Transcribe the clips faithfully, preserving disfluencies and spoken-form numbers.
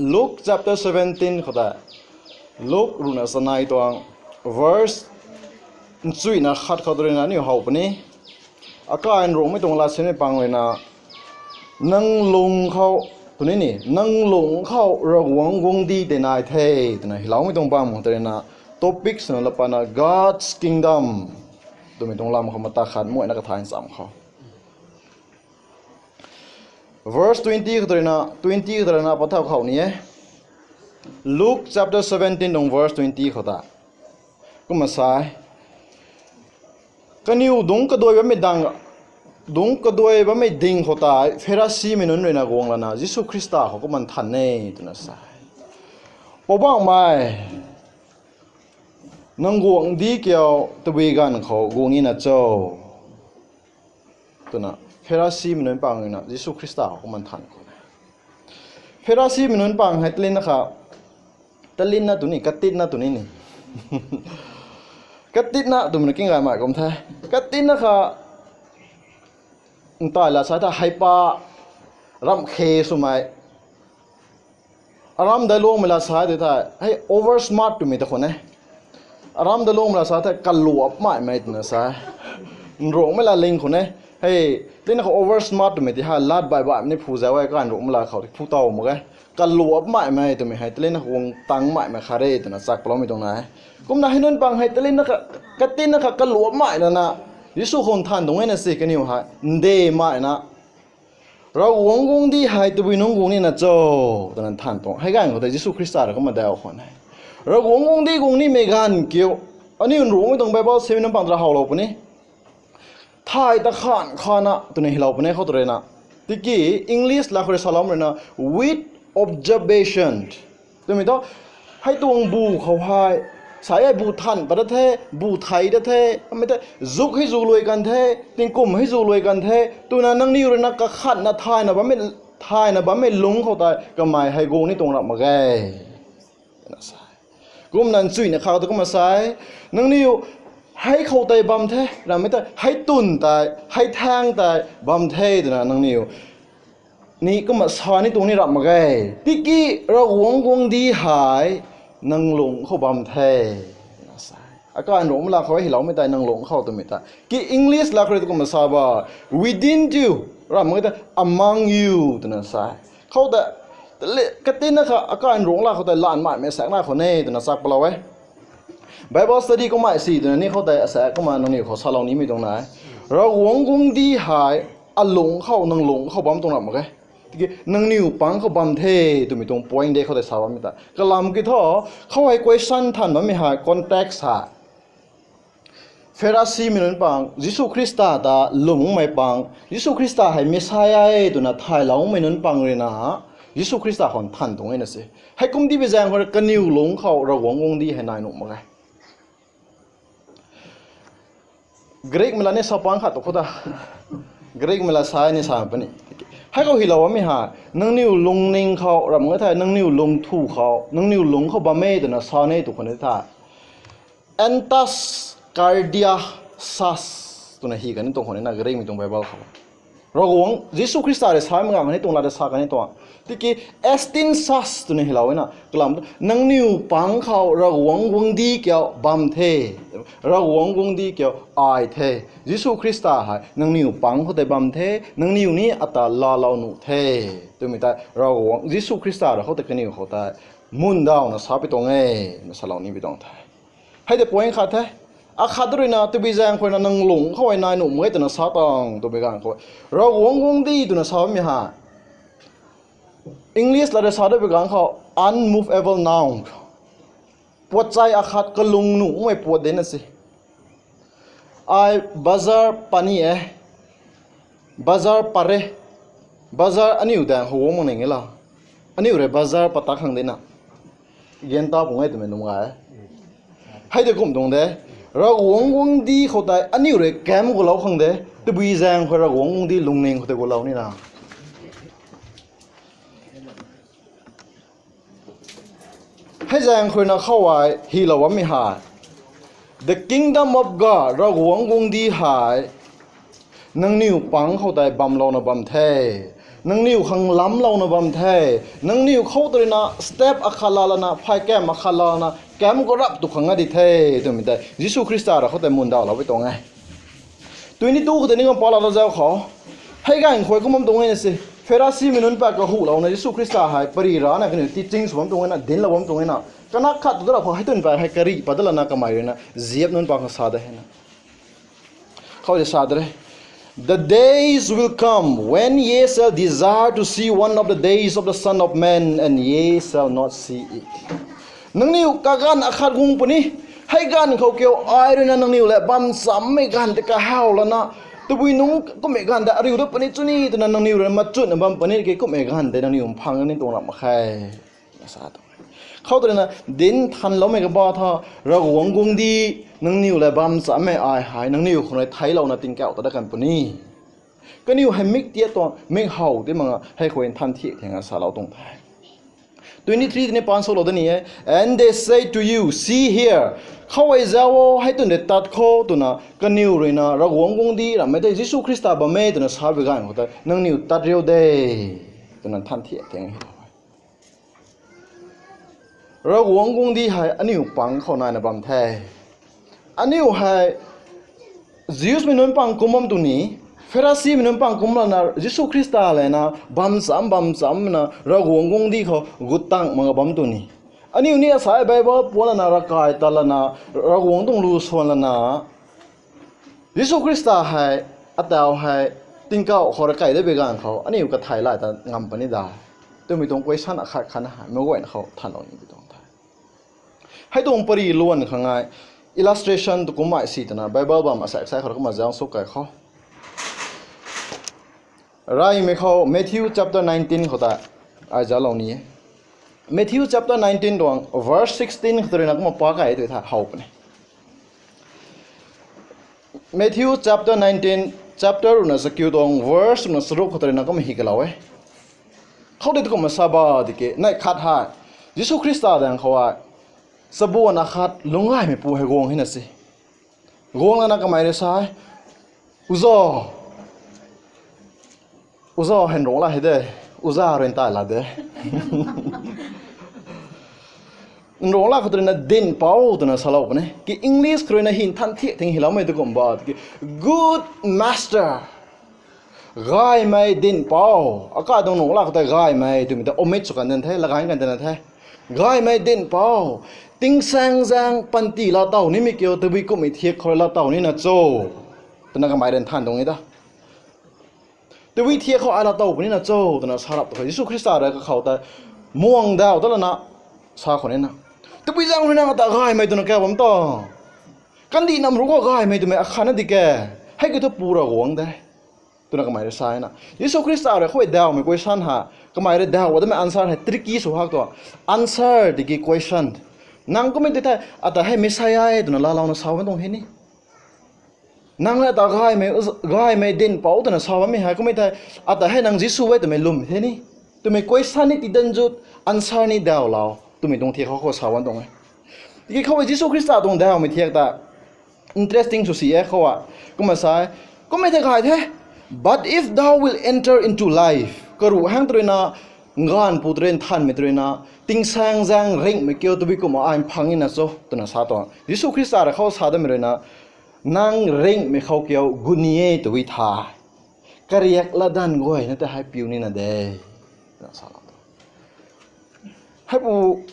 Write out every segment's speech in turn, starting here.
Luke chapter seventeen khou ta, Luke ruhna chanei tuang verse nchuina khat khou tu ruina aniu how puni. Akai Nruangmei tuang lat simei pang ruina, nang lung khou, tuni ni, nang lung khou Ravguangc guangcdic tei nai the, twna hyloumei tuang bam khou tu ruina, topic swna lapana God's kingdom twmei tuang lam khou mata khat muayna kathay ncham khou. Verse twenty khou tu ruina, twenty khou tu ruina pathau khou ni e. Luke chapter seventeen tuang verse twenty khou ta. Kumna sa e. Kaniw dungc kaduai bammei dang, dungc kaduai bammei ding khou tei Pharisimei nunc ruina guang lana Jisu Khrista khou kumna nthan e twna sa e. Poubauhmei, nang guangcdic kiu tabui ganv khou guang nina cho? Twna Pharisimei nunc pang ruina Jisu Khrista khou kumna nthan khou e. Pharisimei nunc pang hei talinna kha, talinna tuni, katitna tuni ni. Katitna twmei na king gaymei kum the. Katitna kha, ntai la sa tha heipa, ramh khe swmei. Aram dailuangmei la sa tei tha, hei over smart twmei ta khou e. Aram dailuangmei la sa tei kaluapmaimei twna sa. Nruangmei la ling khou e. Hei, tina khou over smart twmei ti ha, lat bai bai ni phu zau e, ka nruangmei la khou ti phu taw mak e. Kaluapmaimei twmei hei, talinna khou guang tangmaimei khat re twna chak paloumei tuang na e. Kumna hei nunc pang hei, talinna kha, katinna kha kaluapmei lana, Jisu khou nthan tuang e na si kaniw hei, ndemei na. Ravguangc guangcdic hei tabui nunc guang nina cho? Twna nthan tuang. Hei ganv khou tei Jisu Khrista rui kumna daw khwan e. Ravguangc guangcdic guang nimei ganv kiu, aniu Nruangmei tuang Bible simei nunc pang ta howlou puni. Thay ta khan khana twna hylou puni khou tu ruina. Tiki English la khou rui salou ruina, with observation twmei thu, hei tuang bu khou hei, sa e bu than pat da the, bu thei da the, amei tei, zuk hei zu luai kan the, tingkum hei zu luai kan the, twna nangniw ruina kakhatna thayna bammei, thayna bammei lungc khou tei kamei hei guang ni tuang rap mak ge. Kumna nchuina khou tu kumna sa e, nangniw hei khou tei bam the, ramei tei, hei twn tei, hei thaeng tei bam the twna nangniw ni kumna sa ni tuang ni rap mak ge. Tiki Ravguangc guangcdic hei nang lungc khou bam the. Akai Nruangmei la khou hyloumei tei nang lungc khou twmei ta. Ki English la khou rui tu kumna sa ba, within you, ramei tei among you twna sa e. Khou ta, katinna kha akai Nruangc la khou tei lanmaimei saekc na khou e twna chak palou e. Bible study kummei si twna ni khou tei asaekc kumna nangniw khou salou nimei tuang na e. Ravguangc guangcdic hei alungc khou, nang lungc khou bam tuang rap mak ge. Tiki nangniw pang khou bam the twmei tuang point de khou tei sa bammei ta. Kalam kiu thu, khou hei question than bammei hei context hei, Pharisimei nunc pang, Jisu Khrista ta lwmmei pang, Jisu Khrista hei Messiah e twna thayloumei nunc pang ruina, Jisu Khrista khou nthan tuang e na se. Heikum di bi zaeng khou kaniw lungc khou Ravguangc guangcdic hei nai nuh mak e. Greekmei la ni sa pang khat tu khou ta. Greekmei la sa ni sa puni. Hei khou hylou bammei hei, nangniw lungning khou, ramei thei, nangniw lungthu khou, nangniw lungc khou bam e twna sa ni tu khou ni tha. Entas cardia sas twna hi kani tuang khou ni na Greekmei tuang Bible khou. Ravguangc, Jisu Khrista rui sa mak kani tuang la ta sa kani tuang. Tiki estin sas twna hylou e na, kalam tu, nangniw pang khou Ravguangc guangcdic kiu bam the, Ravguangc guangcdic kiu ai the. Jisu Khrista hei nangniw pang khou tei bam the, nangniw ni ata laalou nuh the. Twmei tei Ravguangc, Jisu Khrista rui khou tei kaniw khou tei mundawna sa pi tuang e, na salou ni pi tuang the. Hei tei point khat the. Akhat ruina, tabui zaeng khou ruina nang lungc khou hei nai nuh mak e twna sa tuang, twmei ganv khou. Ravguangc guangcdic twna samei hei English la rui sa da bi ganv khou unmovable noun. Puat chai akhat kalung nuhmei puat de na se. Ai bazar pani e. Bazar pat re. Bazar aniu daeng khou guang mak ning e la. Aniu rui bazar pat tak khang de na. Gan ta pung e twmei nunc gay. Hei de kum tuang de. Ravguangc guangcdic khou tei aniu rui kam khou lou khang de. Tabui zaeng khou Ravguangc guangcdic lungning khou tei khou lou ni na. Hei zaeng khou ruina khou ai hylou bammei hei, the kingdom of God, Ravguangc guangcdic hei nangniw pang khou tei bamlouna bam the. Nangniw khang lamlouna bam the. Nangniw khou tw ruina step akhat laa lana, phay kam akhat laa lana, kam khou rap tu khang a di the, twmei tei Jisu Khrista rui khou tei mundauhlou e tuang e. Twenty two khou tei ni kum pala ta zau khou, hei ganv khou kum bam tuang e na se. Pharisimei nunc pat kahoulouna Jisu Khrista hei pary rana kaniw teaching sw bam tuang e na, dinclou bam tuang e na. Kana khat tu da khou hei twn pat hei karih pat da lana kamei ruina ziap nunc pat khang sa de hei na. Khou de sa de re. The days will come when ye shall desire to see one of the days of the Son of Man, and ye shall not see it. Nangniw kaganv akhat guang puni, hei ganv khou kiu ai ruina nangniw le bam chammei ganv tei kahaw lana, tabui nungc kummei ganv tei ariu dat puni chuni twna nangniw ruina machutna bam puni ki kummei ganv tei nangniw mphang ni tuang ram mak khe. Sa tu. Khou tw ruina dinc thanloumei kaba tha, Ravguangc guangcdic nangniw le bam chammei ai hei nangniw khou rui theiclouna tingkauh ta dat kan puni. Kaniw hei mik tiat tuang, mik how ti mak nga hei khou nthan thiak theng a salou tuang the. Twenty three tini pansouklou da ni e. And they say to you, see here. Khou ei zau o, hei twn de tat khou twna kaniw ruina Ravguangc guangcdic rammei tei Jisu Khrista bam e twna sa bi ganv khou tei nangniw tat riu de, twna nthan thiak theng e. Ravguangc guangcdic hei aniu pang khou naina bam the. Aniu hei Jewsmei nunc pang kum bam tu ni, Pharisimei nunc pang kum lana Jisu Khrista lana bam cham bam chamna Ravguangc guangcdic khou gut tang mak bam tu ni. Aniu ni asai Bible puan lana ravkai tat lana Ravguangc tuang lu swan lana Jisu Khrista hei, atau hei, tingkauh khou rui kai de bi ganv khou aniu kathai lay ta ngam puni da, twmei tuang question akhat khatna hei meic guayna khou thanlou ni bi tuang the. Hei tuang pary luan khang ngai illustration tu kummei si twna Bible bam asai sai khou kumna zang suk kai khou. Reymei khou Matthew chapter nineteen khou ta ai zalou ni e. Matthew chapter nineteen tuang verse sixteen khou tw ruina kumna pa kai tu tha how puni. Matthew chapter nineteen, chapter ruhna chakiu tuang verse ruhna charuk khou tw ruina kumna hi kalou e. Khou de tu kumna sa ba di ke, neih khat hei Jisu Khrista daeng khou ai chabuan akhat lungc gaymeipu hei guang hei na se. Guang lana kamei rui sa e, Uza, uza hei nrungc la hei de, uza rui ntai la de. Nrungc la khou tw ruina dinhpouc twna salou puni. Ki English khou ruina hi nthan thiak thing hiloumei tu kum ba ki, Good Master. Gaymei dinhpouc. Akai tuang nungc la khou tei gaymei twmei ta omit sw kan dana the, laganc kan dana the. Gaymei dinhpouc. Tingsaeng zaeng panty laatow nimei kiu tabui kumhmei thiak khou laatow nina cho, twna kamei rui nthan tuang e ta. Tabui thiak khou ai laatow punina cho, twna sa rap tu khou Jisu Khrista rui kakhou tei muang daw ta lana sa khou nina, tabui zaeng ruina ata gaymei twna kau bam ta. Kandih nam ruc khou gaymei twmei akhatna di ke, hei kiu thu Pu Ravguangc de, twna kamei rui sa na. Jisu Khrista rui khou dawmei question hei, kamei rui daw damei answer hei tricky sw hak tu. Answer tiki question. Nang kummei tei thei, ata hei Messiah e twna laalouna sa bam tuang hei ni. Nang rui ata gaymei, gaymei dinhpouc twna sa bammei hei kummei thei, ata hei nang Jisu e twmei lwm the ni, twmei question ni tidan zut, answer ni dawlou twmei tuang thiak khou khou sa bam tuang e. Tiki khou e Jisu Khrista tuang dawmei thiak ta interesting sw si e khou a. Kumna sa e, kummei thei gay the, But if thou wilt enter into life, karuh hang tw ruina, nganvpu tw rui nthanmei tw ruina, tingsaeng zaeng ringhmei kiu tabui kumhna ai mphang nina cho, twna sa tuang. Jisu Khrista rui khou sa damei ruina, nang ringhmei khou kiu gut ni e tw e tha, kariak latdanv guayna tei hei piu nina de, twna salou tu. Heipu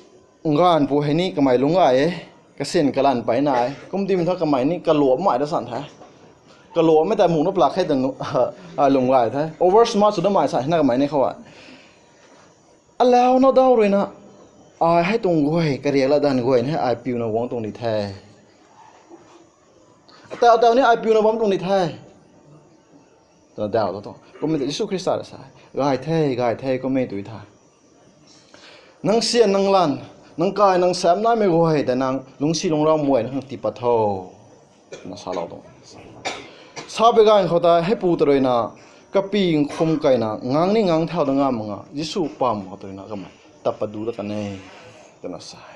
nganvpu hei ni kamei lungc gay e, kasin kalan peyna e, kumdimei thu kamei ni kaluammei ta san the. Kaluammei tei mukna plak khe twna, ai lung gay the. Over smart sw damei sa hina kamei ni khou a. Alau na daw ruina, ai hei tuang guay, kariak latdanv guayna hei ai piuna guang tuang di the. Tau tau ni ai piuna bam tuang di the, twna daw ta tuang. Kummei ta Jisu Khrista rui sa, gay the, gay the, kummei tw e tha, nang syan nang lan, nang kai nang sam naimei guay tei nang lungcsi lungcrau muay nang tiipat tho, twna salou tuang. Sa bi ganv khou tei heipu tw ruina, kapy nkhum keyna ngang ni ngang thau da ngam mak nga, Jisu pam khou tw ruina kamei tat pat du dat kan e, twna sa e.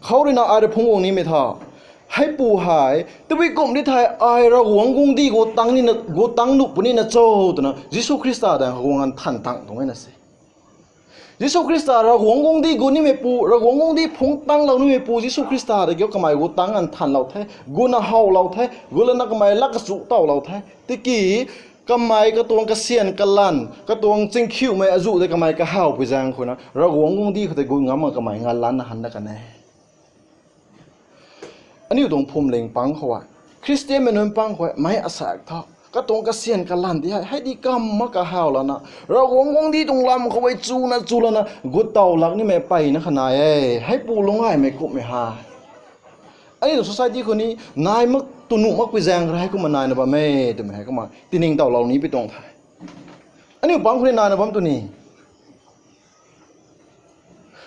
Khou ruina ai rui phungc guang nimei tha, Heipu hei tabui kumh di thei ai Ravguangc guangcdic gu tang nina, gu tang nuh punina cho twna Jisu Khrista daeng khou guang an than tang tuang e na se. Jisu Khrista Ravguangc guangcdic gu nimeipu, Ravguangc guangcdic phungc tanglou nimeipu Jisu Khrista ta kiu kamei gu tang an thanlou the, guna howlou the, gu lana kamei lak kachu towlou the. Tiki kamei katuang kasyan kalan, katuang chingkhiumei azuh tei kamei kahawpui zaeng khou na Ravguangc guangcdic khou tei gu ngam kamei nganlanna han da kan e. Aniu tuang phuamling pang khou e, Khristianmei nunc pang khou e, mei asaekc tho katuang kasyan kalan di hei, hei di kam mak kahaw lana, Ravguangc guangcdic tuang lam khou e chuna chu lana gut tow lak nimei mpeyna kha nai e, heipu lungc gaymei kumhmei hei. Aniu tuang society khou ni nai mak tw nuh makpui zaeng khou hei kumna naina bam e twmei hei kumna tining towlou ni pi tuang the. Aniu pang khou ni naina bam tw ni.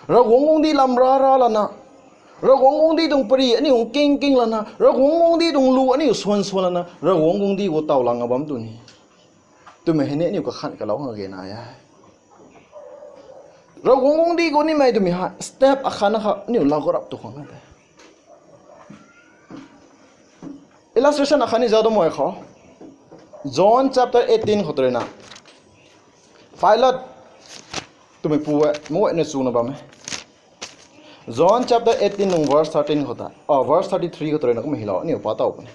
Ravguangc guangcdic lam ra ra lana, Ravguangc guangcdic tuang pary aniu king king lana, Ravguangc guangcdic tuang lu aniu swan swan lana, Ravguangc guangcdic gu tow lang a bam tw ni. Twmei hei ni aniu kakhan kalou khang ge nai e. Ravguangc guangcdic gu nimei twmei hei step akhatna kha aniu laa gu rap tu khang na te. Illustration akhatni zauc da mei khou, John chapter eighteen khou tw ruina, Pilat twmeipu e, meic guayna chuna bam e. John chapter eighteen nung verse thirteen khou ta, oh, verse thirty three khou tw ruina kumna hylou aniu pa tow puni.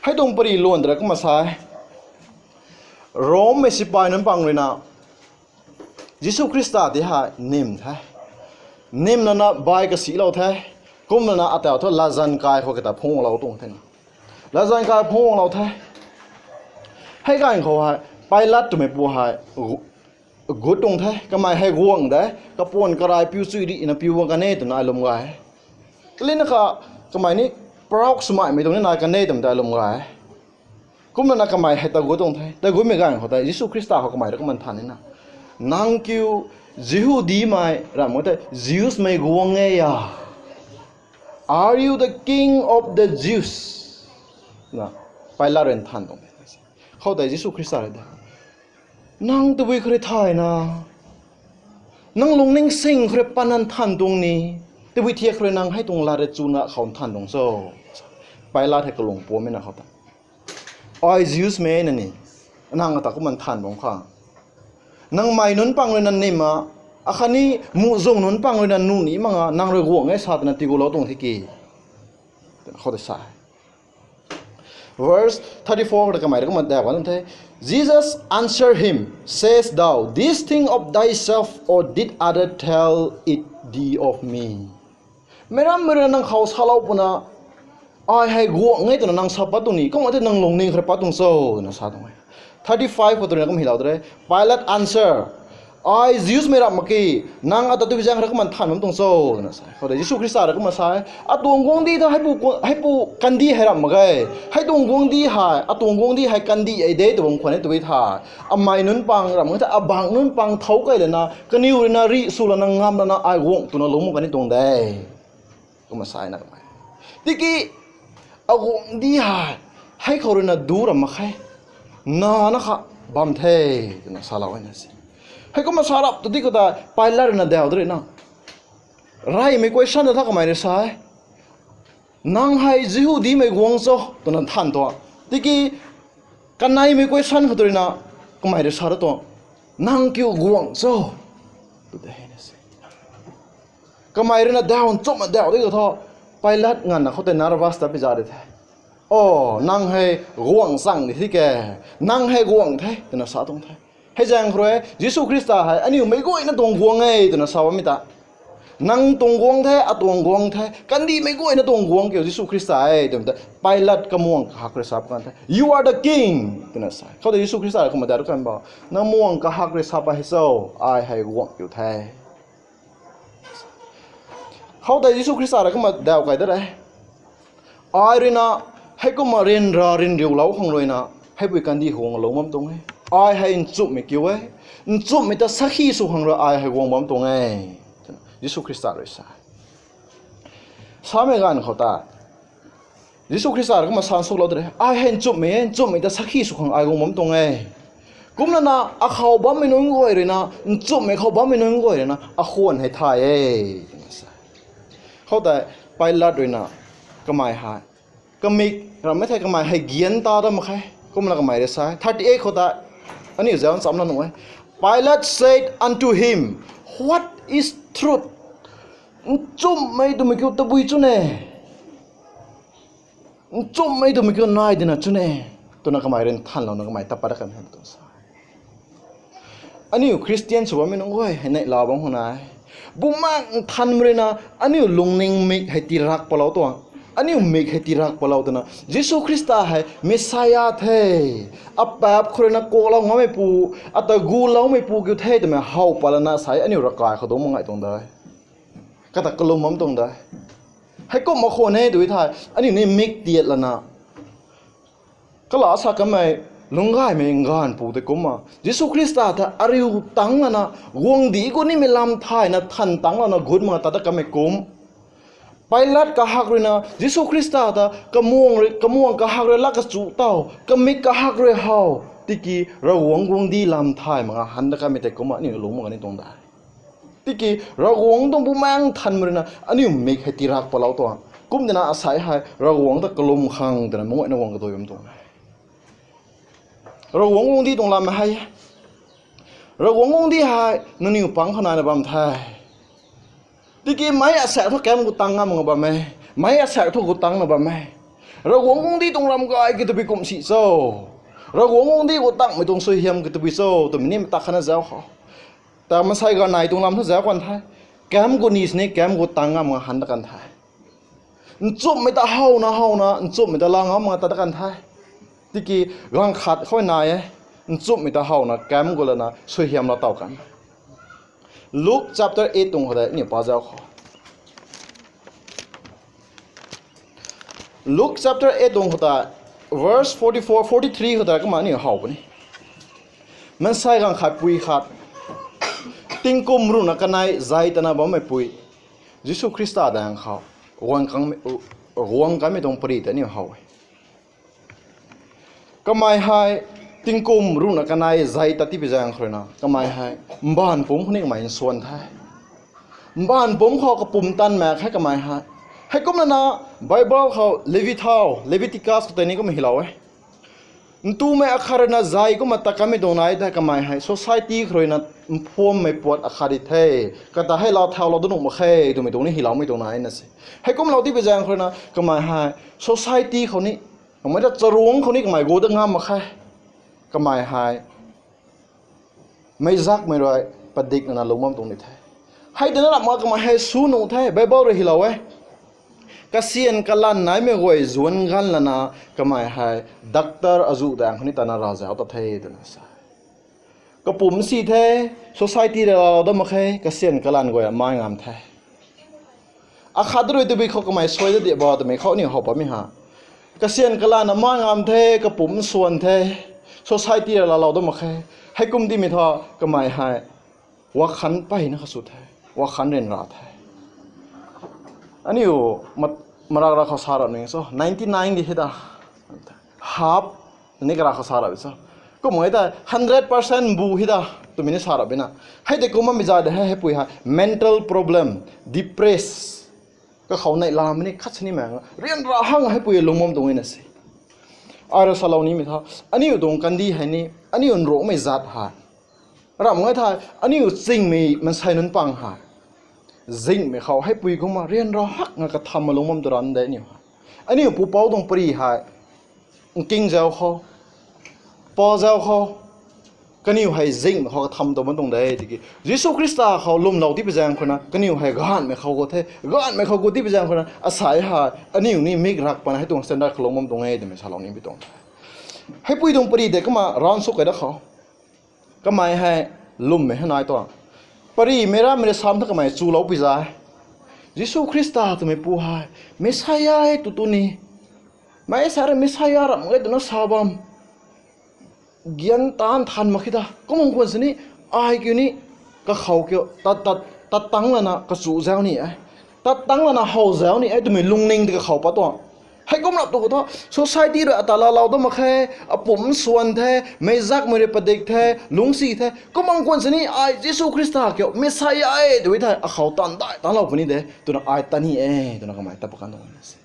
Hei tuang pary luan tw rui kumna sa e, Rommei sipai nunc pang ruina Jisu Khrista ti hei nym the. Nym lana bai kasilou the. Kumlana atau thu latzan kai khou kata phungc guanglou tuang the na. Latzan kai phungc guanglou the. Hei ganv khou hei Pilat twmeipu hei gu-, gut tuang the. Kamei hei guangc de, kapuan karai piu chuy rina piu guang kan e twna ai lwm gay. Kalina kha kamei ni proud swmaimei tuang ni nai kan e twmei ta ai lwm gay. Kumlana kamei hei ta gut tuang the. Ta gutmei ganv khou tei Jisu Khrista khou kamei rui kumna than nina, nang kiu Jihudimei ramh khou tei Jewsmei guang e a? Are you the king of the Jews? Na, Pilat rui than tuang the. Khoutei Jisu Khrista rui de, nang tabui khou rui thayna, nang lungning sing khou rui patna than tuang ni, tabui thiak khou rui nang hei tuang lat rui chuna khou than tuang cho? Pilat hei kalung puammei na khou ta, ai Jewsmei na ni, nang ata kumna than bam kha? Nang mei nunc pang ruina nym a, akhatni muhzwng nunc pang ruina nuh ni mak a, nang rui guangc e sa twna tigulou tuang the ki, khoutei sa e. Verse thirty four khou ta kamei rui kumna daw kan the. Jesus answered him, Sayest thou this thing of thyself, or did other tell it thee of me? Meic rammei ruina nang khou salou puna, ai hei guangc e twna nang sa pat tuang ni, kumna tei nang lungning khou rui pat tuang cho? Twna sa tuang e. Thirty five khou tw ruina kumna hylou de. Pilate answer, ai Jewsmei ramh mak ki, nang ata tabui zaeng khou rui kumna than bam tuang cho? Twna sa e. Khoutei Jisu Khrista rui kumna sa e, atuang guangcdic ta heipu, heipu kandih hei ramh mak ge. Hei tuang guangcdic hei, atuang guangcdic hei kandih hei de tw bam khwan e tw e tha. Amei nunc pang ramh mak the, abangc nunc pang thouc key lana, kaniw ruina rih sw lana ngam lana ai guangc twna lungc mak kan ni tuang de. Kumna sa e na kamei. Tiki aguangcdic hei, hei khou ruina duc ramh mak khe, nana kha bam the, twna salou e na se. Hei kumna sa rap tu di khou ta Pilate ruina daw de rui na, reymei question ta tha kamei rui sa e, nang hei Jihudimei guangc cho? Twna than tuang. Tiki kaneimei question khou tw ruina kamei rui sa ra tuang, nang kiu guangc cho? Tw de na se. Kamei ruina daw nchumhna daw di khou tho, Pilate nganvna khoutei nervous ta pi za di the. O, nang hei guangc chang di thi ke, nang hei guangc the, twna sa tuang the. Hei zaeng khou rui Jisu Khrista hei aniu meic guayna tuang guangc e twna sa bammei ta, nang tuang guangc the, atuang guangc the, kandihmei guayna tuang guangc kiu Jisu Khrista e twmei ta Pilate kamuang kahak rui sa pa kan the, You are the king, twna sa e. Khoutei Jisu Khrista rui kumna daw kan bo, nang muang kahak rui sa pa hei cho? Ai hei guangc kiu the. Khoutei Jisu Khrista rui kumna daw key da re, ai ruina heikumna ryanra ryanriulou khang ruina, heipui kandih khou guanglou bam tuang e. Ai hei nchumhmei kiu e. Nchumhmei ta sakhi sw khang rui ai hei guang bam tuang e. Jisu Khrista rui sa, samei ganv khou ta Jisu Khrista rui kumna sa nsuklou de re, ai hei nchumhmei e, nchumhmei ta sakhi sw khang ai guang bam tuang e. Kumlana akhou bammei nunc guay ruina, nchumhmei khou bammei nunc guay ruina akhwan hei thay e, twna sa. Khoutei Pilate ruina kamei hei Kamik rammei thei kamei hei gian ta dat mak khe. Kumna kamei rui sa e. Thirty-eight khou ta aniu zauc nchamna nuh e. Pilate said unto him, "What is truth?" Nchumhmei twmei kiu tabui chu ne? Nchumhmei twmei kiu nai dina chu ne? Twna kamei rui nthanlouna kamei ta pat dat kan he tu sa. Aniu Christian sw bammei nunc guay hei neihla bam khou nai. Bumaengh Nthanmei rui na aniu lungning mik hei tirak palou tuang. Aniu mik hei tirak palou twna Jisu Khrista hei Messiah the, apaap khou rui na kuaklou ngammeipu, ata guloumeipu kiu the twmei how pat lana sa e, aniu ravkai khou dungc mak ngai tuang de. Kata kalum bam tuang de. Heikumna khwan e tu thei aniu ni mik tiat lana, kala sa kanmei lungcgaymei nganvpu tei kumna Jisu Khrista ta ariu tangc lana, guangcdic khou nimei lam thayna than tangc lana gut mak ta dat kanmei kum, Pilate kahak rui na Jisu Khrista ta kamuang rui, kamuang kahak rui lak kachu taw, kamik kahak rui how, tiki Ravguangc guangcdic lam thay mak nga han dat kanmei tei kumna aniu lungc mak kani tuang de. Tiki Ravguangc tuang Bumaengh Nthanmei rui na aniu mik hei tirak palou tuang. Kum tina asei hei Ravguangc ta kalum khang twna meic guayna guang kadui bam tuang e. Ravguangc guangcdic tuang lam hei e. Ravguangc guangcdic hei nangniw pang khou naina bam the. Tiki meic asaekc thu kam khou tang ngam nga bam e. Meic asaekc thu khou tangna bam e. Ravguangc guangcdic tuang lam gay ki tabui kum si cho? Ravguangc guangcdic khou tangmei tuang suaihiam ki tabui cho twmei ni mata khatna zauc khou, ta maansei ganv nai tuang lam thu zauc kan the. Kam khou ni sini kam khou tang ngam nga han dat kan the. Nchumhmei ta howna howna nchumhmei ta laa ngam nga ta dat kan the. Tiki ganv khat khou nai e, nchumhmei ta howna kam khou lana suaihiam laa taw kan. Luke chapter eight tuang khou tei aniu pa zauc khou, Luke chapter eight tuang khou tei verse forty-four, forty-three khou tei kumna aniu how puni. Maansei ganv khat pui khat, tingkum ruhna kanei zay tana bammei pui, Jisu Khrista daeng khou guang kanmei, guang kanmei tuang pary tei aniu how e. Kamei hei tingkum ruhna kanei zay tat tipui zaeng khou rui na kamei hei mbaanv pumc khou ni kamei nsuan the. Mbaanv pumc khou kapumtan mak khe kamei hei. Heikumna na Bible khou Levi thau, Leviticus khou tei ni kumna hylou e. Ntumei akhat rui na zay kumna tat kanmei tuang nai the, kamei hei society khou rui na mphuammei puat akhat di the. Kata hei laa thaulou dat nuh mak khe twmei tuang ni hyloumei tuang nai na se. Heikumlou tipui zaeng khou rui na kamei hei society khou ni, kamei ta charuangc khou ni kamei gu dat ngam mak khe. Kamei hei meizakmei rui padikna na lungc bam tuang ni the. Hei tei na ramh mak kamei hei sw nuh the, Bible rui hylou e. Kasian kalanv naimei guay zuanc ganv lana kamei hei doctor azuh daeng khou ni tana ravzauc tat the twna sa. Kapumc si the, society rui laalou dat mak khe, kasian kalanv guay mai ngam the. Akhat rui tabui khou kamei suai dat di ba twmei khou aniu how patmei ha. Kasian kalanv na mai ngam the, kapumc nsuan the, society rui laalou dat mak khe. Heikum dimei thu kamei hei wakhan peyna kha sw the, wakhan ryanra the. Aniu mat-, marak ra khou sa rap ni cho, ninety nine di hei ta, half ni kara khou sa rap cho. Kum e ta hundred percent bu hei ta twmei ni sa rap na. Hei tei kumna mei zay de hei, heipui hei mental problem, depress, kakhou neihlamei ni khat sini mei nga ryanra hang heipui lungc bam tuang e na se. Ai rui salou nimei thu, aniu tuang kandih hei ni aniu nruangmei zat hei, ramh ngai thei aniu chingmei maansei nunc pang hei, zingmei khou heipui kumna ryanra hak nga katham ma lungc bam tu ran de aniu hei. Aniu pupouc tuang pary hei nking zauc khou, pa zauc khou, kaniw hei zingmei khou katham tu bam tuang de tiki Jisu Khrista khou lwmlou tipui zaeng khou na kaniw hei gaanhmei khou gu the, gaanhmei khou gu tipui zaeng khou na asei hei aniu ni mik rak pana hei tuang standard khou lungc bam tuang e twmei salou nimei tuang. Heipui tuang pary tei kumna ran suk kai dat khou, kamei hei lwmmei hei nai tuang. Parymei ramei rui sam tha kamei chuloupui zay, Jisu Khrista twmei pu hei Messiah e tu tu ni, mei sa rui Messiah ramh ngai twna sa bam, gian taanv than mak khe ta. Kumna khwan sini, ai kiu ni kakhou kiu tat, tat, tat tang lana kachu zauc ni e, tat tang lana how zauc ni e twmei lungning tei kakhou pat tuang. Heikum rap tu khou thu society rui ata laalou dat mak khe, apumc nsuan the, meizakmei rui padik the, lungcsi the. Kumna khwan sini ai Jisu Khrista kiu Messiah e tw thei akhou taanv dai tanlou puni de twna ai ta ni e twna kamei ta pakan tuang na se.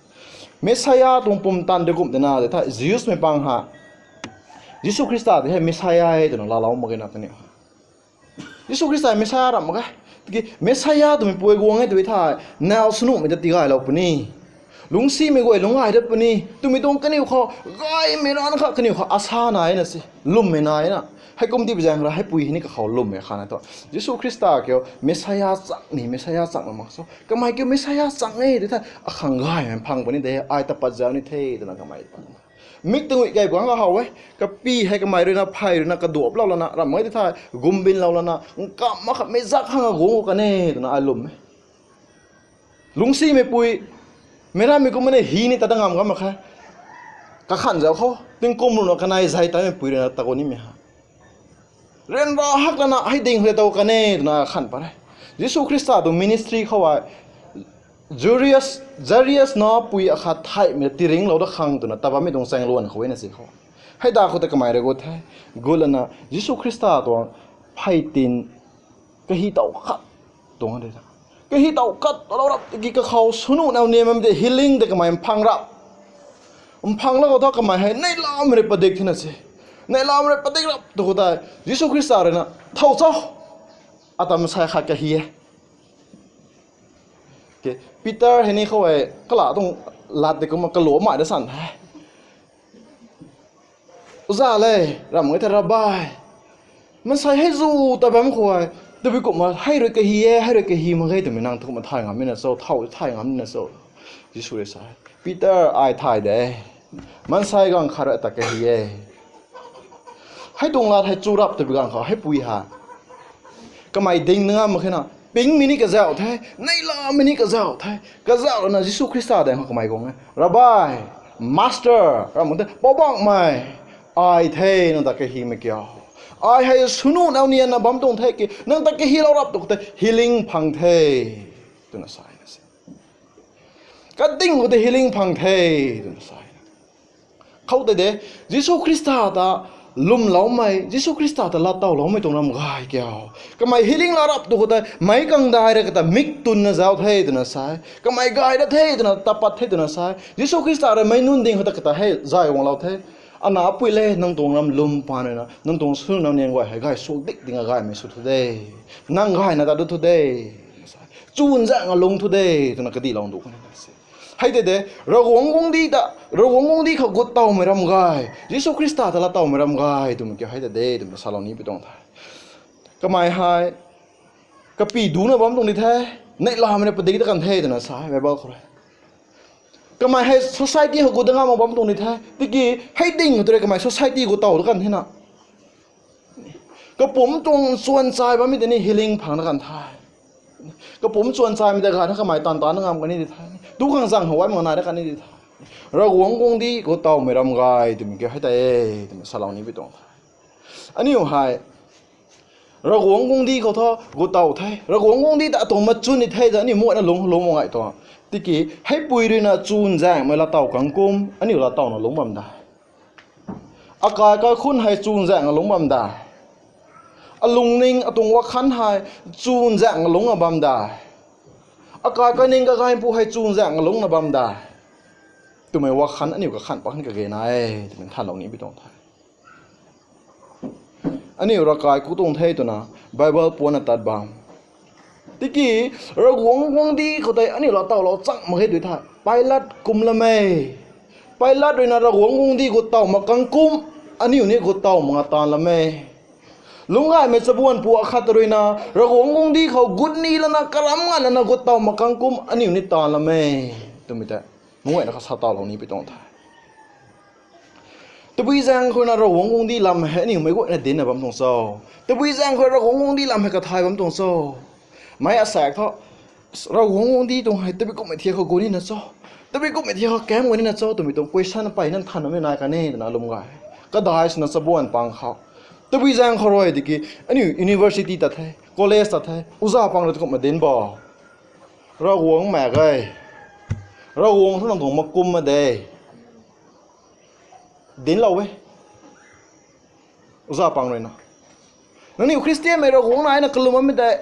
Messiah tuang pumtan de kum tina de the Jews mei pang ha, Jisu Khrista de hei Messiah e twna laalou mak ge na kaniw. Jisu Khrista Messiah ram mak ge. Tiki Messiah twmei pui guang e tw thei, nau swnuhmei ta tigaylou puni, lungcsimei guay lungc gay dat puni twmei tuang kaniw khou, gaymei rana kha kaniw khou asa nai na se, lwmmei nai na. Heikum tibi zaeng ra hei pui hei ni kakhou lwmmei kha na thu, Jisu Khrista kiu Messiah chang ni, Messiah chang mak so. Kamei kiu Messiah chang e tw thei, akhang gaymei phang puni de, ai ta pat zau ni the twna kamei mik tangui kei bang kahaw e. Kapi hei kamei ruina phey ruina kaduaplou lana, ram mak ge ti thei, gumbinlou lana, nkam mak kha mei zak khang aguang kan e twna ai lwm e. Lungcsimei pui, meic rammei kum mane hi ni ta da ngam gam mak khe. Kakhan zau khou tingkum ruina kanei zay taimei pui ruina tago nimei ha, ryanra hak lana hei ding hei taw kan e twna khan pat e. Jisu Khrista tuang ministry khou ai, Jairus, Jairus na pui akhat theihmei tiringlou da khang twna ta bammei tuang chaengluan khou na si khou, hei da khou ta kamei rui gut the. Gut lana Jisu Khrista tuang phey tin kahi tow khat tuang de ta, kahi tow khat lou rap tiki kakhou swnuh nau niam bam de healing de kamei mphang rap. Mphang la khou thu kamei hei neihlamei rui padik thina se. Neihlamei rui padik rap tu khou tei Jisu Khrista ruina, thow cho, ata mansei khat kahi e. Peter hei ni khou e, kala tuang lat de kumna kalummei da san the. Oza le, ram mak ge the, Rabbi, mansei hei zu ta bam khou e, tabui kumna hei rui kahi e, hei rui kahi mak ge twmei nang thu kumna thay ngam nina cho, thow thay ngam nina cho? Jisu rui sa, Peter, ai thay de. Mansei ganv khat rui ta kahi e. Hei tuang lat hei chu rap twbi ganv khou hei pui ha, kamei ding na ngam mak khe na, pingmei ni kazauh the, neihlamei ni kazauh the. Kazauh lana Jisu Khrista daeng khou kamei guang e, Rabbi, Master, ram mak ge the, Poubauhmei, ai the, nang ta kahimei kiu? Ai hei swnuh nau nianna bam tuang the ki, nang ta kahilou rap tu khou tei healing phang the, twna sa na se. Kading khou tei healing phang the, twna sa na. Khou tei de, Jisu Khrista ta lwmloumei, Jisu Khrista ta latowloumei tuang ram gay kiu? Kamei healing laa rap tu khou tei meic kangdai rui kata mik tunna zauc the twna sa e. Kamei gay dat the twna, tapat the twna sa e. Jisu Khrista rui meic nunc ding khou ta kata hei zay guanglou the. Ana apui le, nang tuang ram lwm paan ruina nang tuang swnuh nau nian guay hei gay suak dik ding a gaymei sw thu de. Nang gayna ta du thu de. Chunzaenga lung thu de, twna kadihlou du kan na se. Hei tei de, Ravguangc guangcdic ta, Ravguangc guangcdic khou gut towmei ram gay, Jisu Khrista ta latowmei ram gay twmei kiu hei tei de twmei salou ni pi tuang the. Kamei hei kapy duna bam tuang di the, neihlamei rui padik ta kan the twna sa e Bible khou rui. Kamei hei society khou gut da ngam mak bam tuang di the, tiki hei ding khou tei rui kamei society gut tow da kan thena. Kapumc tuang chuan chai bammei tei ni healing phang na kan the. Kapumc chuan chaimei tei gayna kamei taanv taanv na ngam kan ni di the. Tu khang zang how ai mak nai da kan ni di the. Ravguangc guangcdic gut towmei ram gay twmei kiu hei tei e twmei salou ni pi tuang the. Aniu hei Ravguangc guangcdic khou thu gut tow the. Ravguangc guangcdic ta atuang machun ni the ta aniu muayna lungc lung mak ngai tuang. Tiki heipui ruina chunzaenghmei laatow kang kum aniu laatowna lungc bam da. Akai kaikhunh hei chunzaenga lungc bam da. Alungning atuang wakhan hei chunzaenga lungcna bam da. Akai kaining kagaymeipu hei chunzaenga lungcna bam da. Twmei wakhan aniu kakhan pakhan kage na e twmei nthanlou ni pi tuang the. Aniu ravkai ku tuang the twna Bible puanna tat bam. Tiki Ravguangc guangcdic khou tei aniu laatowlou chang mak khe tu the. Pilat kum lam e. Pilat ruina Ravguangc guangcdic gut tow mak kang kum aniu ni gut tow mak nga taanv lam e. Lungcgaymei chabuanpu akhat ruina Ravguangc guangcdic khou gut ni lana karam ngan lana gut tow mak kang kum aniu ni taanv lam e. Twmei tei meic guayna kha sa tawlou ni pi tuang the. Tabui zaeng khou ruina Ravguangc guangcdic lam hei aniu meic guayna dincna bam tuang cho? Tabui zaeng khou Ravguangc guangcdic lam hei kathay bam tuang cho? Meic asaekc thu Ravguangc guangcdic tuang hei tabui kumhmei thiak khou gut nina cho? Tabui kumhmei thiak khou kam gut nina cho twmei tuang question peyna nthan bammei nai kan e twna lwm gay. Kadai swna chabuan pang khou, tabui zaeng khou rui tiki aniu university tat the, college tat the, uza pang rui tu kumhmei dinc bo? Ravguangc mak ge. Ravguangc thu nang tuang makum mak de. Dinclou e. Uza pang ruina, nangniw Khristianmei Ravguangc naina kalum bammei tei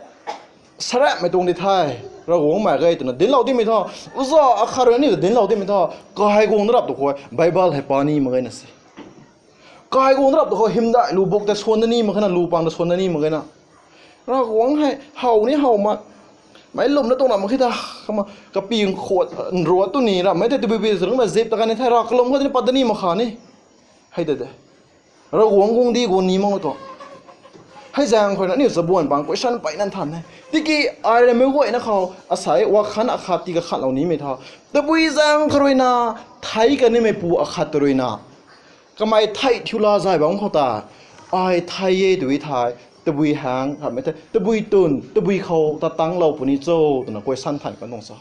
sarapmei tuang di the. Ravguangc mak ge twna dinclou dimei tho. Uza akhat rui aniu ta dinclou dimei tho. Kaiguangc na rap tu khou Bible hei pa ni mak ge na se. Kaiguangc na rap tu khou hymdaih lu buk tei swan na ni mak ge na, lu pang ta swan na ni mak ge na. Ravguangc hei how ni how mak. Meic lwm na tuang ram mak khe ta, kumna kaping khuat nruat tu ni rammei thei tabui bui zungc na zip ta kani thei rav kalum khou tini pat da ni mak kha ni. Hei de de. Ravguangc guangcdic guang ni mak tu. Hei zaeng khou rui na aniu chabuan pang question peyna nthan e. Tiki ai rui meic guayna khou asei wakhan akhat tii kakhatlou nimei tho. Tabui zaeng khou rui na thei kanimeipu akhat rui na, kamei thei thiu la zay bam khou ta, ai thei e tw thei, tabui hang ramei thei tabui twn tabui khou ta tanglou puni cho twna question than kan tuang cho.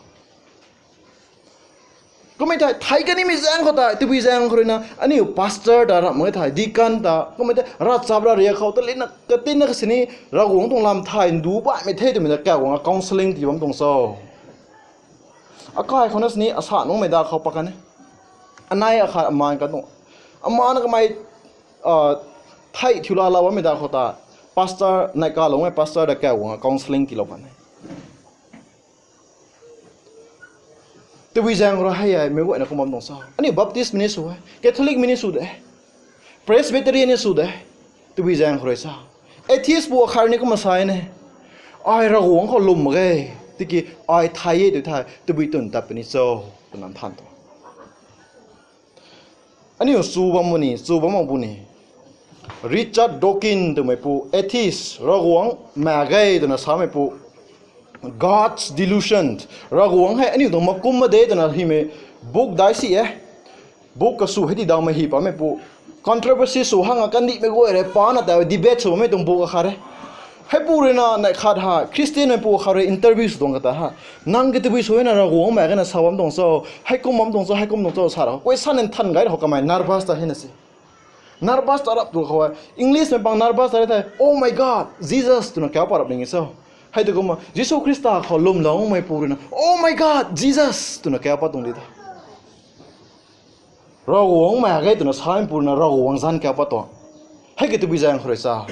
Kummei thei thei kanimei zaeng khou ta, tabui zaeng khou rui na aniu pastor ta ramh mak ge thei, deacon ta kummei thei ravchap ravriak khou ta lina katinna kasini Ravguangc tuang lam thay ndu baihmei the twmei ta kauc guang a counselling tii bam tuang cho. Akai khou na sini asa nungmei da khou pat kan e. Anei akhat aman kan tuang. Aman na kamei thei thiu la la bammei da khou ta, pastor neih kaloumei pastor ta kauc guang a counselling tiilou kan e. Tabui zaeng khou rui hei ai meic guayna kum bam tuang cho. Aniu Baptist mei ni sw e, Catholic mei ni sw de, Presbyterian ni sw de. Tabui zaeng khou rui sa, atheist pu akhat ni kumna sa ne, ai Ravguangc khou lwm mak ge, tiki ai thei e tw thei tabui twn tat puni cho, twna nthan tuang. Aniu chu bam puni, chu bam mak puni. Richard Dawkins twmeipu, atheist, Ravguangc mak ge twna sameipu, God's Delusion, Ravguangc hei aniu tuang makum mak de twna hymei book dai si e. Book kasw hei ti dawmei hi pammeipu, controversy sw hang a kandihmei guay rui pana ta debate sw bammei tuang book akhat e. Heipu rui na neih khat ha Christianmeipu khat rui interview sw tuang kata ha, nang ki tabui sw na Ravguangc mak ge na sa bam tuang cho, heikum bam tuang cho, heikum tuang cho sa ra question nthan gay ra khou kamei nervous ta hei na se. Nervous ta rap tu khou e. Englishmei pang nervous ta rei thei, Oh my God, Jesus, twna kauc pat rap ning e cho. Hei tu kumna Jisu Khrista khou lwmloumeipu rui na, Oh my God, Jesus, twna kauc pat tuang di ta. Ravguangc mak ge twna sameipu rui na Ravguangc zanc kauc pat tuang. Hei ki tabui zaeng khou rui sa,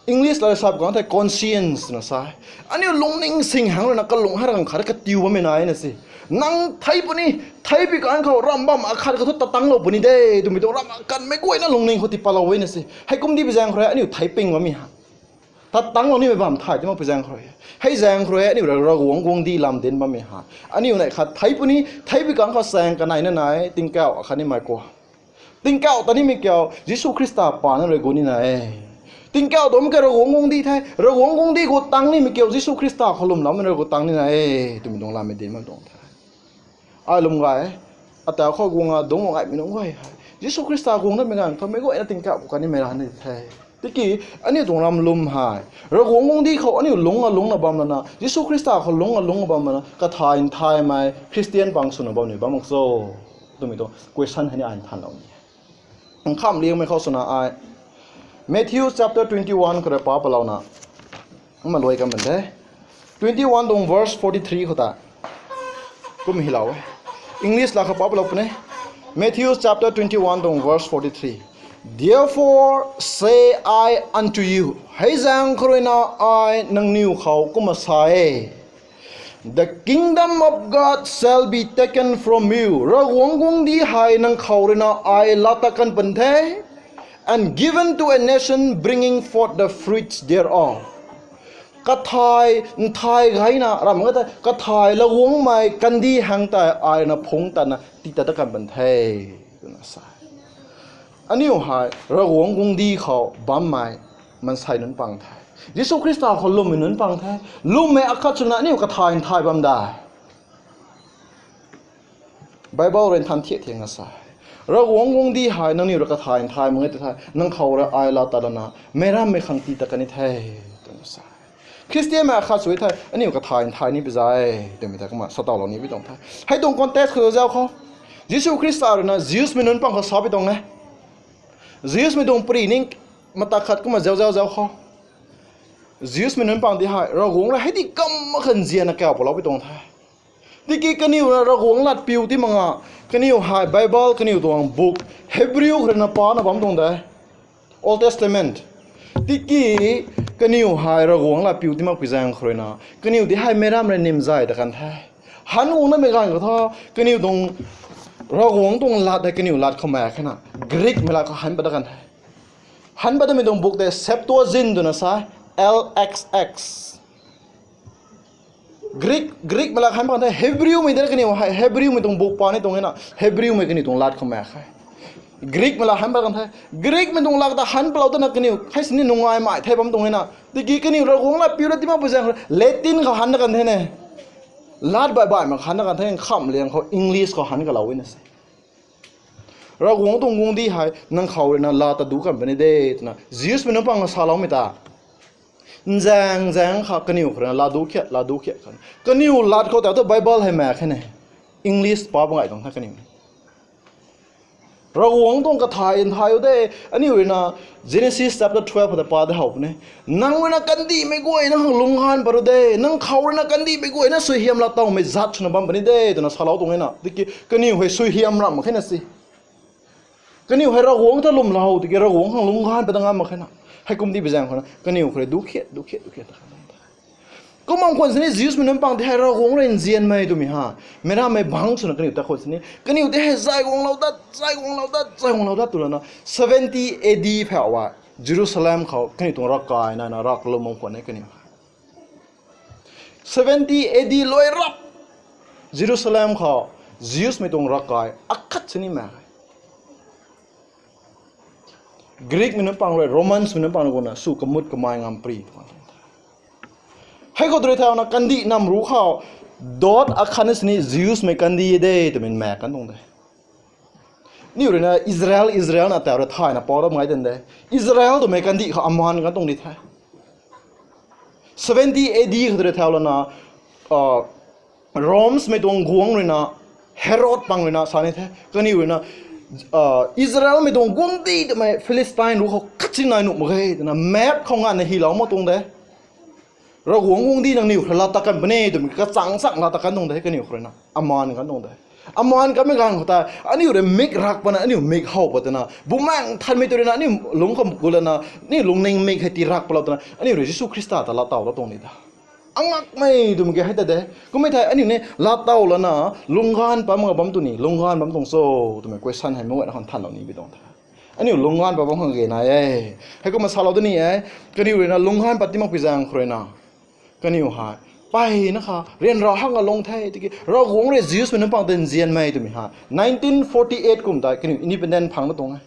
English la sap kang thei conscience twna sa e. Aniu lungning sing hang rui na kalung hei rang khat katiu bammei nai na se. Nang thei puni, thei pi kang khou ram bam akhat khou thu ta tanglou puni de twmei tuang ram akanmei guayna lungning khou tii patlou e na se. Heikum di pi zaeng khou rui aniu thei ping bammei ha, ta tanglou nimei bam thay ti mak pi zaeng khou rui, hei zaeng khou rui aniu Ravguangc guangcdic lam dinc bammei ha, aniu neih khat thei puni, thei pi kang khou saeng kanei na nai, tingkauh akhat nimei kua, tingkauh ta nimei kiu Jisu Khrista pana rui gu nina e. Tingkauh tuang ke Ravguangc guangcdic the, Ravguangc guangcdic gu tang nimei kiu Jisu Khrista khou lwmloumei rui gu tang nina e, twmei tuang lammei dinc bam tuang the. Ai lwm gay, atau khou guang a dungc guang gaymei nunc guay hei Jisu Khrista guang datmei ganv khou meic guayna tingkauh khou kanimei ra ni the. Tiki aniu tuang ram lwm hei Ravguangc guangcdic khou aniu lungc a lungcna bam lana, Jisu Khrista khou lungc a lungcna bam lana kathay nthaymei Christian pang swna bam ni bam mak cho, twmei tuang question hei ni ai nthanlou ni. Nkham liangmei khou swna ai Matthew chapter twenty-one khou rui pa palouna, kumna luai kan ban the. Twenty-one tuang verse forty-three khou ta kum hylou e. English la khou pa palou puni. Matthew chapter twenty-one tuang verse forty-three. Therefore say I unto you, hei zaeng khou rui na ai nangniw khou kumna sa e, the kingdom of God shall be taken from you. Ravguangc guangcdic hei nang khou rui na ai laa tat kan pun the, and given to a nation bringing forth the fruits thereof. Kathay nthai gayna ram ka tei kathay laguangmei kandih hang tei ai rui na phungc tatna tii tat kan pun the, twna sa. Aniu hei Ravguangc guangcdic khou bammei maansei nunc pang the. Jisu Khrista khou lwmmei nunc pang the. Lwmmei akhat swna aniu kathay nthai bam de. Bible rui nthan thiak thiakna sa, Ravguangc guangcdic hei nangniw rui kathay nthai mak ge tw thei, nang khou rui ai laa tat lana meic rammei khang tii tat kan ni the, twna sa. Khristianmei akhat sw thei aniu kathay nthai ni pi zay twmei ta kumna sa tawlou ni pi tuang the. Hei tuang context khou zauc khou, Jisu Khrista rui na Jewsmei nunc pang khou sa pi tuang e. Jewsmei tuang pari ning mata khat kumna zauc zauc zauc khou, Jewsmei nunc pang di hei Ravguangc rui hei di kam akhat nzianna kauc palou pi tuang the. Tiki kaniw rui Ravguangc lat piu ti mak nga, kaniw hei Bible kaniw tuang book Hebrew khou rui na pana bam tuang de, Old Testament. Tiki Kaniw hei Ravguangc lat piu ti makpui zaeng khou rui na, kaniw ti hei meic ram rui nim zay ta kan the. Han guang namei ganv khou thu, kaniw tuang Ravguangc tuang lat hei kaniw lat khou mak khe na, Greekmei lat khou han pat dat kan the. Han pat datmei tuang buk tei Septuagint twna sa, L X X. Greek, Greekmei lat han pat kan the, Hebrewmei de kaniw hei, Hebrewmei tuang buk pa ni tuang e na, Hebrewmei kaniw tuang lat khou mak khe. Greekmei lat han pat kan the, Greekmei tuang lat ta han patlou tana kaniw hei sini nungai mai the bam tuang e na. Tiki kaniw Ravguangc lat piu ra ti makpui zaeng khou Latin khou han dat kan the ne. Lat baih baihmei khou han dat kan the, nkham liang khou English khou han kalou e na se. Ravguangc tuang guangcdic hei nang khou rui na lat ta duc kan puni de twna Jewsmei nunc pang na saloumei ta. Nzaeng nzaeng kha kaniw khou rui na lat duc khiat, lat duc khiat khan, kaniw lat khou ta tu Bible hei mak khe ne. English pa bam gay tuang the kaniw. Ravguangc tuang kathay nthay u de, aniu rui na Genesis chapter twelve khou ta pa de how puni. Nang rui na kandihmei guay na khang lunghan pat ru de, nang khou rui na kandihmei guay na suaihiam lat towmei zat swna bam puni de twna salou tuang e na. Tiki kaniw hei suaihiam ramh mak khe na si. Kaniw hei Ravguangc ta lwmlou tiki Ravguangc khang lunghan pat ta ngam mak khe na. Heikum di bi zaeng khou na kaniw khou rui duc khiat, duc khiat, duc khiat ta khan. Kum bam khwan sini Jewsmei nunc pang ti hei Ravguangc rui nzianmei twmei ha, meic rammei bangc swna kaniw ta khwan sini kaniw ti hei zay guanglou dat, zay guanglou dat, zay guanglou dat tw lana seventy A D phau a Jerusalem khou kaniw tuang ravkai naina ravkalum bam khwan e kaniw. Seventy A D luai rap Jerusalem khou Jewsmei tuang ravkai akhat sini mak e. Greekmei nunc pang rui, Romansmei nunc pang rui guangna sw kamut kamei ngam pri tuang. Hei khou rui thauna kandih nam ru khou dot akhatna sini Jewsmei kandih de twmei mak kan tuang de. Aniu rui na Israel, Israel na tau rui thayna pou dat mak ge tan de. Israel twmei kandih khou aman kan tuang di the. Seventy A D khou rui thau lana, Romesmei tuang guangc rui na, Herod pang rui na sa ni the. Kaniw rui na Israelmei tuang guangcdic twmei Philistine ru khou khat si nai nuh mak ge twna map khou nganvna hylou mak tuang de. Ravguangc guangcdic nangniw khou lat tat kan puni twmei kachang chang lat tat kan tuang de kaniw khou rui na. Aman kan tuang de. Aman kanmei ganv khou ta aniu rui mik rak patna, aniu mik how pat twna Bumaengh Nthanmei tu rui na aniu lungc khou gu lana, aniu lungning mik hei tirak patlou twna aniu rui Jisu Khrista ta lat tow lat tuang ni ta. Angakmei twmei ki hei ta de. Kummei thei aniu ni lat tow lana lungcgaanv pat mak bam tu ni, lungcgaanv bam tuang cho twmei question hei meic guayna khang thanlou ni bi tuang the. Aniu lungcgaanv pat bam khang ge nai e. Heikumna salou da ni e. Kaniw rui na lungcgaanv pat ti makpui zaeng khou rui na kaniw hei mpeyna kha ryanra hak nga lung the tiki Ravguangc rui Jewsmei nunc pang ta nzianmei twmei hei nineteen forty eight kum tei kaniw independent phang na tuang e.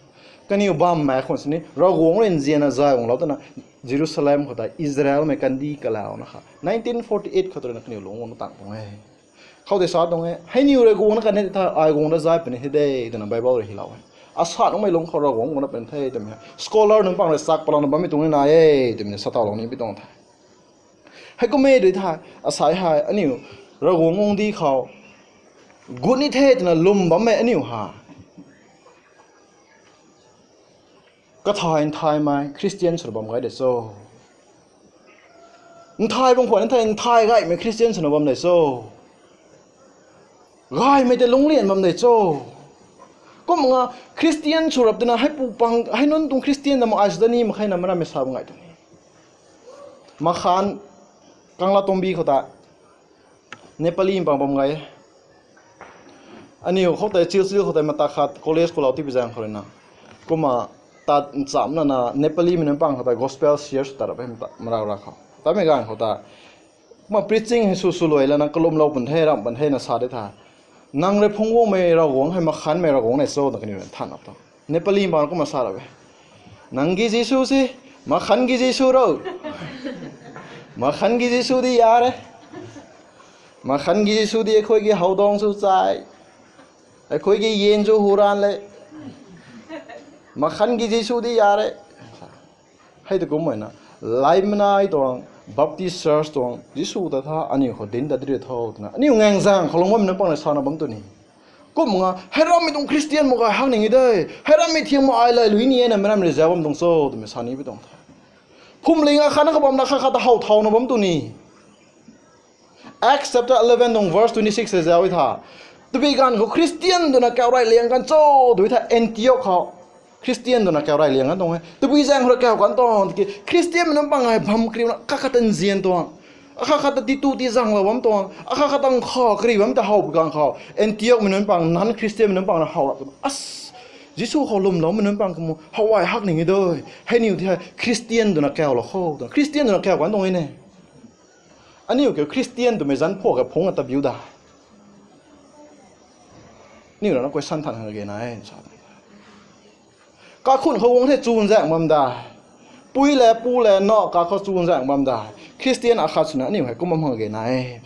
Kaniw bammei khwan sini Ravguangc rui nzianna zay guanglou twna Jerusalem khou tei Israelmei kandih kalauna kha nineteen forty eight khou rui na kaniw lungc guangna tang tuang e. Khoutei sa tuang e, hei niw rui guangna kan e tha, ai guangna zay puni the de twna Bible rui hylou e. Asa nungmei lungc khou Ravguangc guangna puni the twmei hei scholar nunc pang rui sak patlouna bammei tuang ni nai e twmei sa tawlou ni bi tuang the. Heikummei rui tha, asai hei aniu Ravguangc guangcdic khou gut ni the twna lwm bammei aniu hei kathay nthaymei Christian swna bam gay de cho? Nthay bam khwan ni thei nthay gaymei Christian swna bam de cho? Gaymei tei lungclian bam de cho? Kumna Christian sw rap twna hei pu pang, hei nunc tuang Christian na mak ai sw da ni mak khe na meic rammei sa bam gay tuang ni. Makhan, Kanglatongbi khou ta Nepali pang bam gay e. Aniu khou tei, chil chil khou tei mata khat college khou lou ti bi zaeng khou rui na. Kumna tat nchamna na Nepalimei nunc pang khou tei gospel share sw tat rap e mata, marau ra khou. Tatmei ganv khou ta. Kumna preaching hei sw sw luai lana kalumlou pun the, ramh pun the na sa de tha. Nang rui phungc guangmei Ravguangc hei makhanmei Ravguangc nai cho na kaniw rui than rap ta. Nepali pang kumna sa rap e. नंगꯤ ज़ीशु ꯁꯤ ꯃꯈꯜꯒꯤ ज़ीशꯨꯔꯣ? ꯃꯈꯜꯒꯤ ज़ीशꯨꯗꯤ ꯌꯥꯔꯦ꯫ ꯃꯈꯜꯒꯤ ज़ीशꯨꯗꯤ ꯑꯩꯈꯣꯏꯒꯤ ꯍꯧꯗꯣꯡꯁꯨ ꯆꯥꯏ꯫ ꯑꯩꯈꯣꯏꯒꯤ ꯌꯦꯟꯁꯨ ꯍꯨꯔꯥꯜꯂꯦ꯫ ꯃꯈꯜꯒꯤ ज़ीशुꯗꯤ ꯌꯥꯔꯦ꯫ Hei ta kum na, Limnai tuang, Baptist Church tuang, Jisu ta tha aniu khou dinc ta dri tho twna aniu ngaengzaeng khou lung bammei nunc pang rui sana bam tu ni. Kumna, hei rammei tuang Christian mak gay hak ning e de, hei rammei thiang mak ai lay lui ni e na meic rammei rui zauc bam tuang cho twmei sa ni bi tuang the. Phuamling akhatna kabamna khat khat ta how thauna bam tu ni. Acts chapter eleven tuang verse twenty six hei zauc e tha. Tabui ganv khou Christian twna kauc rey liang kan cho twmei tha Antioch khou. Khristian twna kau rey liang kan tuang e. Tabui zaeng khou rui kau kan tuang tiki Khristianmei nunc pang hei bam kariuna akhat khat ta nzian tuang, akhat khat ta titu tizanglou bam tuang, akhat khat ta nkhav kari bam ta how pui kang khou Antiokmei nunc pang, non-Khristianmei nunc pang na how rap twna, as, Jisu khou lwmloumei nunc pang kamu how ai hak ning e doi. Hei niw ti hei Khristian twna kaulou khou twna, Khristian twna kau kan tuang e ne. Aniu kiu Khristian twmei zanc phuak ka phungc a tabiu da. Aniu rana question than khang kage na e sa. Kakhun khou guang the chunzaeng bam da. Pui le pu le na kakhou chunzaeng bam da. Khristian akhat swna aniu hei kum bam khang kage na e.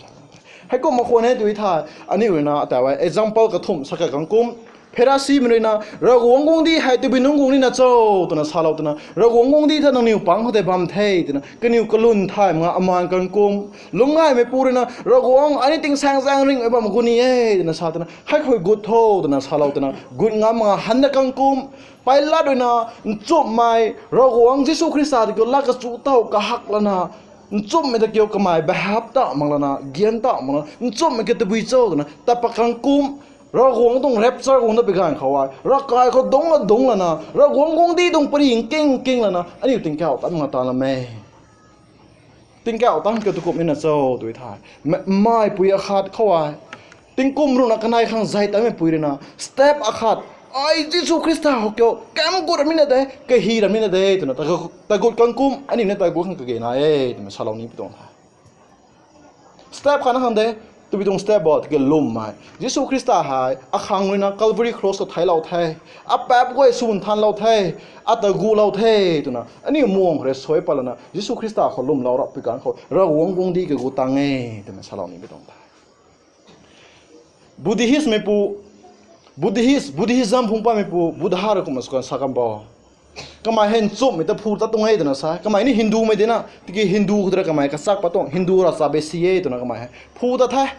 Heikumna khwan e tui tha, aniu ruina ta e example kathumh sa ka kang kum. Pharisimei ruina, Ravguangc guangcdic hei tabui nunc guang nina cho, twna salou twna, Ravguangc guangcdic tha nangniw pang khou tei bam the, twna, kaniw kalwn thay mak nga amaan kang kum. Lungcgaymeipu ruina, Ravguangc, ai ni tingsaengzaeng ringhmei bam gut ni e, twna sa twna, hei khou gut tho, twna salou twna, gut ngam mak nga han da kang kum. Pilat ruina, nchumhmei, Ravguangc Jisu Khrista ta kiu lat kachu tow kahak lana, nchumhmei ta kiu kamei behap ta mak lana, gian ta mak lana, nchumhmei kiu tabui cho, twna, tat pat kang kum. Ravguangc tuang rapture guang da pi ganv khou e, ravkai khou dungc la dungc lana, Ravguangc guangcdic tuang pary nking nking lana, aniu tingkauh tat mak nga ta lam e. Tingkauh tat kiu tu kum nina cho tui tha. Mei, meipui akhat khou e. Tingkum ruina kanei khang zay tatmeipui ruina, step akhat, ai Jisu Khrista khou kiu kam gut ram nina de, kahi ram nina de, twna, ta, ta gut kang kum, aniu ni ta gut khang kage na e, twmei salou ni pi tuang tha. Step khatna khang de, tabui tuang step bo, tiki lwmmei. Jisu Khrista hei, akhang ruina Calvary Cross ta theiclou the. Apaap guay swn thanlou the. Ata gulou the, twna. Aniu muang khou rui suai pat lana, Jisu Khrista khou lwmlou rap pi kang khou, Ravguangc guangcdic kagu tang e, twmei salou ni pi tuang tha. Buddhistmeipu, Buddhist, Buddhism phungc patmeipu, Buddha rui kumna sw kan sa kan bo. Kamei hei nchumhmei ta phu tat tuang e twna sa. Kamei ni Hindumei dina, tiki Hindu khou tei rui kamei kachak pat tuang, Hindu ravchapbi si e twna kamei hei phu tat the.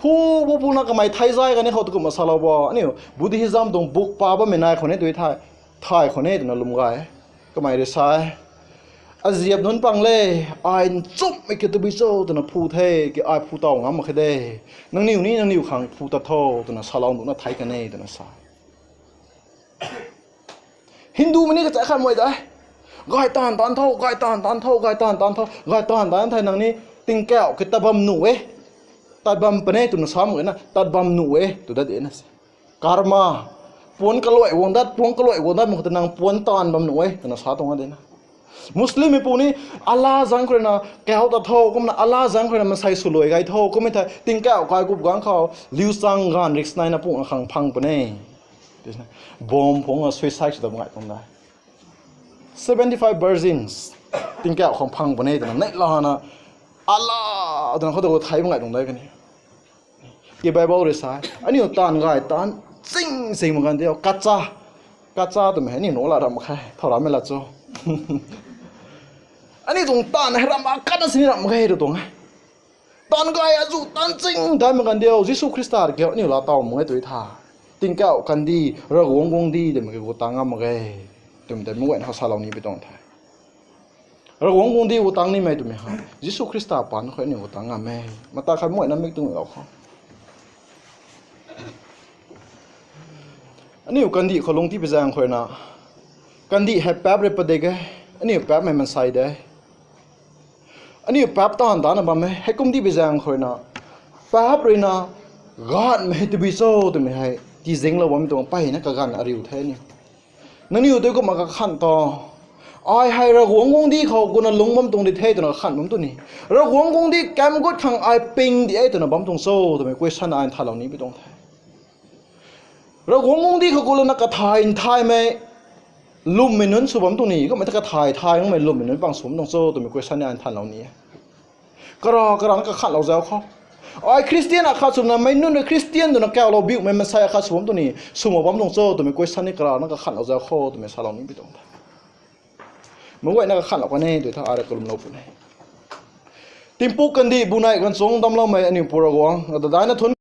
Phu, phu, phuna kamei thei zay kani khou tu kumna salou bo. Aniu, Buddhism tuang book pa bammei nai khou ni tui tha, thay khou ni twna lwm gay. Kamei rui sa e. Aziap nunc pang le, ai nchumhmei kiu tabui cho twna phu the, ki ai phu tow ngam mak khe de. Nangniw ni nangniw khang phu tat tho, twna salou nuhna thei kan e, twna sa. Hindumei ni kachak khat mei de. Gay taanv taanc tho, gay taanv taanc tho, gay taanv taanc tho, gay taanv taanc thei nang ni tingkauh ki tat bam nuh e. Tat bam puni twna sa mak e na, tat bam nuh e, tw dat de na se. Karma, puanc kaluai guang dat, puanc kaluai guang dat mak khou ta nang puanc taanv bam nuh e, twna sa tuang a de na. Muslimmeipu ni, Allah zaeng khou ruina kau tat tho, kumna Allah zaeng khou ruina mansei swluai gay tho, kummei thei tingkauh kai gup ganv khou, liu chang ganv riksnai na pungna khang phang puni. Bomb phungc a suicide sw ta ngai tuang de. Seventy-five virgins, tingkauh khang phang puni twna, neihlana, Allah, twna khou ta thei ngai tuang de kani. Ki Bible rui sa, aniu taanv gay taanc ching ching mak kan diu, kacha, kacha twmei hei aniu nuh la ram mak khe, thau rammei la cho. Aniu tuang taanv hei ram akhatna sini ram mak khe tu tuang e. Taanv gay azu taanc ching dai mak kan diu, Jisu Khrista kiu aniu laa taw mak e tui tha. Tingkauh kandih, Ravguangc guangcdic twmei kiu gu tang ngam mak ge, twmei tei meic guayna khou salou ni pi tuang the. Ravguangc guangcdic gu tang nimei twmei hei Jisu Khrista paan khou aniu gu tang ngam e. Mata khat meic guayna mik tuang lou khou, aniu kandih khou lungc ti pi zaeng khou ruina, kandih hei paap rui padik e, aniu paapmei mansei de. Aniu paap taanv tana bam e, heikum ti pi zaeng khou ruina, paap ruina, ganvmei hei tabui cho twmei hei tizinglou bammei tuang mpeyna kaganv ariu the aniu. Nangniw tei kumna kakhanh ta, ai hei Ravguangc guangcdic khou guna lungc bam tuang di the twna kakhanh bam tu ni, Ravguangc guangcdic kam gut khang ai ping di e twna bam tuang cho twmei question ai nthanlou ni pi tuang the. Ravguangc guangcdic khou gulana kathay nthaymei lwmmei nunc sw bam tuang ni, kummei ta kathay thay makmei lwmmei nunc pang sw bam tuang cho twmei question ni ai nthanlou ni e. Kara karana kakhanhlou zau khou, ai Khristian akhat swna meic nunc rui Khristian twna kaulou biumei mansei akhat sw bam tuang ni, sw mak bam tuang cho twmei question ni karana kakhanhlou zau khou twmei salou ni pi tuang the. Meic guayna kakhanhlou kan e tui tha, ai rui kalwmlou puni. Tingpuk kandih bunei ganv chung damcloumei aniu Pu Ravguangc, dadaina thun